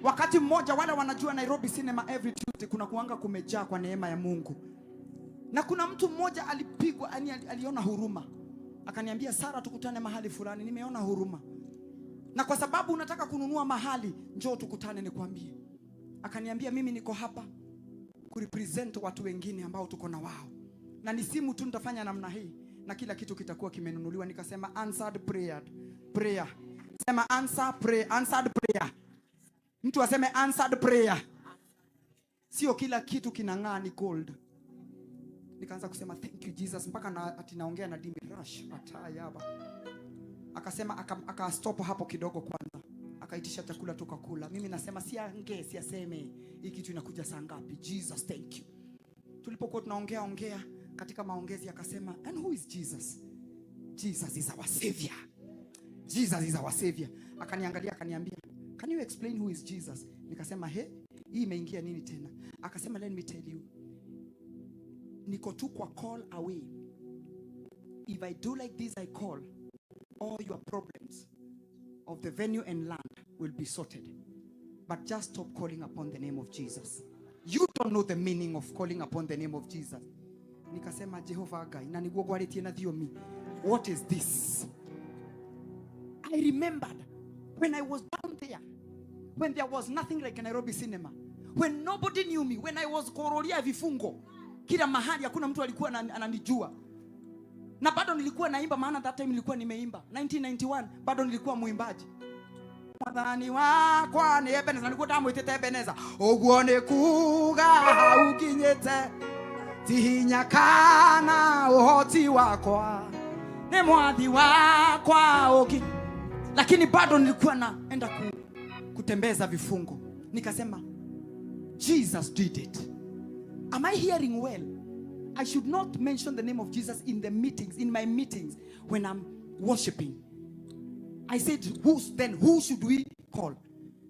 Wakati mmoja, wale wanajua Nairobi Cinema, every Tuesday kuna kuanga kumejaa kwa neema ya Mungu. Na kuna mtu mmoja alipigwa, yani aliona huruma. Akaniambia, "Sara, tukutane mahali fulani, nimeona huruma. Na kwa sababu unataka kununua mahali, njoo tukutane nikwambie." Akaniambia, "Mimi niko hapa kurepresent watu wengine ambao tuko na wao. Na ni simu tu nitafanya namna hii na kila kitu kitakuwa kimenunuliwa." Nikasema, "Answered prayer." Prayer. Sema answer prayer, answered prayer. Mtu aseme answered prayer. Sio kila kitu kinang'aa ni gold. Nikaanza kusema, "Thank you, Jesus," mpaka na, ati naongea na dimi rush atayaba. Akasema aka stop hapo kidogo kwanza. Akaitisha chakula tukakula. Mimi nasema siange siaseme hii kitu inakuja saa ngapi? Jesus, thank you. Tulipokuwa tunaongea ongea katika maongezi, akasema, "And who is Jesus?" "Jesus is our savior. Jesus is our savior." Akaniangalia, akaniambia, "Can you explain who is Jesus?" Nikasema, "He, hii imeingia nini tena?" Akasema, "Let me tell you. Niko tu kwa call away. If I do like this, I call, all your problems of the venue and land will be sorted. But just stop calling upon the name of Jesus. You don't know the meaning of calling upon the name of Jesus." Nikasema, "Jehova Ngai, na niguo ngwarĩtie na thiomi. What is this?" I remembered when I was down there, when there was nothing like Nairobi Cinema, when nobody knew me, when I was kororia vifungo kila mahali, hakuna mtu alikuwa ananijua na bado nilikuwa naimba, maana that time nilikuwa nimeimba 1991, bado nilikuwa mwimbaji. Mwathani wakwa nĩ Ebeneza, nĩguo ndamwĩtĩte Ebeneza, ũguo nĩ kuga hau nginyĩte ti hinya kana ũhoti wakwa, nĩ mwathi wakwa ũki, lakini bado nilikuwa naenda kutembeza vifungo. Nikasema, "Jesus did it. Am I hearing well? I should not mention the name of Jesus in the meetings, in my meetings when I'm worshiping." I said, "Who's then who should we call?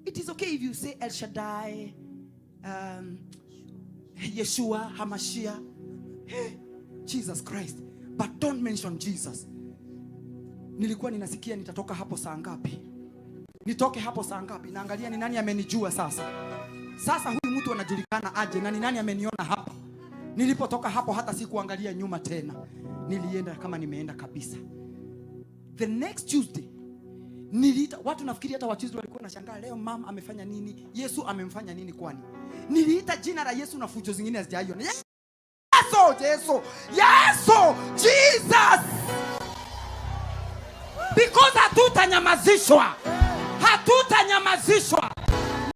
It is okay if you say El Shaddai, Yeshua, Hamashiach, hey, Jesus Christ, but don't mention Jesus." Nilikuwa ninasikia nitatoka hapo saa ngapi? Nitoke hapo saa ngapi? Naangalia ni nani amenijua sasa. Sasa huyu mtu anajulikana aje na ni nani ameniona hapa? Nilipotoka hapo hata sikuangalia nyuma tena. Nilienda kama nimeenda kabisa. The next Tuesday niliita watu, nafikiri hata wachizi walikuwa nashangaa, leo mama amefanya nini? Yesu amemfanya nini kwani? Niliita jina la Yesu na fujo zingine hazijaiona. Yesu, Yesu, Yesu, Jesus. Because hatutanyamazishwa. Hatutanyamazishwa.